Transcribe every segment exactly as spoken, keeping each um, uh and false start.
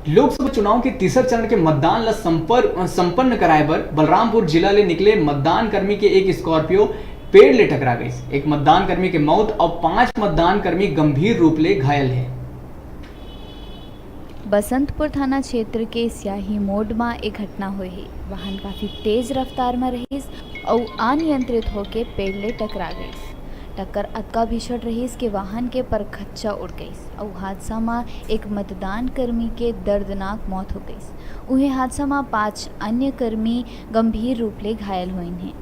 लोकसभा चुनाव के तीसर चरण के मतदान ल संपर-, संपन्न कराए बर बलरामपुर जिला ले निकले मतदान कर्मी के एक स्कॉर्पियो पेड़ ले टकरा गइस। एक मतदान कर्मी के मौत अउ पांच मतदान कर्मी गंभीर रूप ले घायल हे। बसंतपुर थाना क्षेत्र के स्याही मोड़ म ए घटना होए हे। वाहन काफी तेज रफ्तार म रहिस अउ अनियंत्रित होके पेड़ ले टकरा गइस। टक्कर अतका भीषण रहिस कि वाहन के परखच्चा उड़ गइस अउ हादसा म एक मतदान कर्मी के दर्दनाक मौत हो गइस। उहें, हादसा म पांच अन्य कर्मी गंभीर रूप ले घायल होइन हे।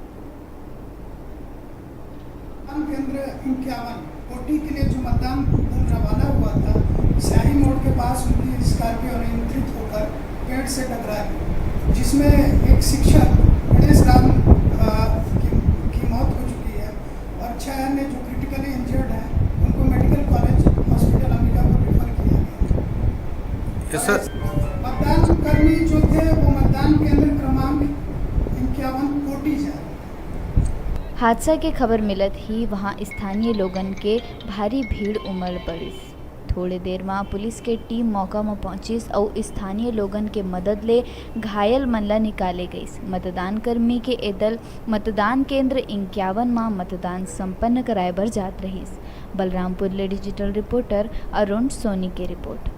मतदान केंद्र इक्यावन कोटी के लिए जो मतदान दल रवाना हुआ था, स्याही मोड़ के पास उनकी स्कॉर्पियो अनियंत्रित होकर पेड़ से टकरा गई, जिसमें एक शिक्षक गणेश राम, अ, की, की मौत हो चुकी है और छह अन्य जो क्रिटिकली इंजर्ड हैं, उनको medical college hospital Ambikapur refer किया गया। Yes, sir. और मतदान कर्मी जो थे, वो मतदान केंद्र क्रमांक इक्यावन कोटी जा रहे हैं। हादसा के खबर मिलत ही वहां स्थानीय लोगन के भारी भीड़ उमड़ पड़िस। थोड़े देर म पुलिस के टीम मौका म पहुंचिस अउ स्थानीय लोगन के मदद ले घायल मन ल निकाले गइस। मतदान कर्मी के ए दल मतदान केंद्र इक्यावन म मतदान संपन्न कराए बर जात रहिस। बलरामपुर ले डिजिटल रिपोर्टर अरुण सोनी के रिपोर्ट।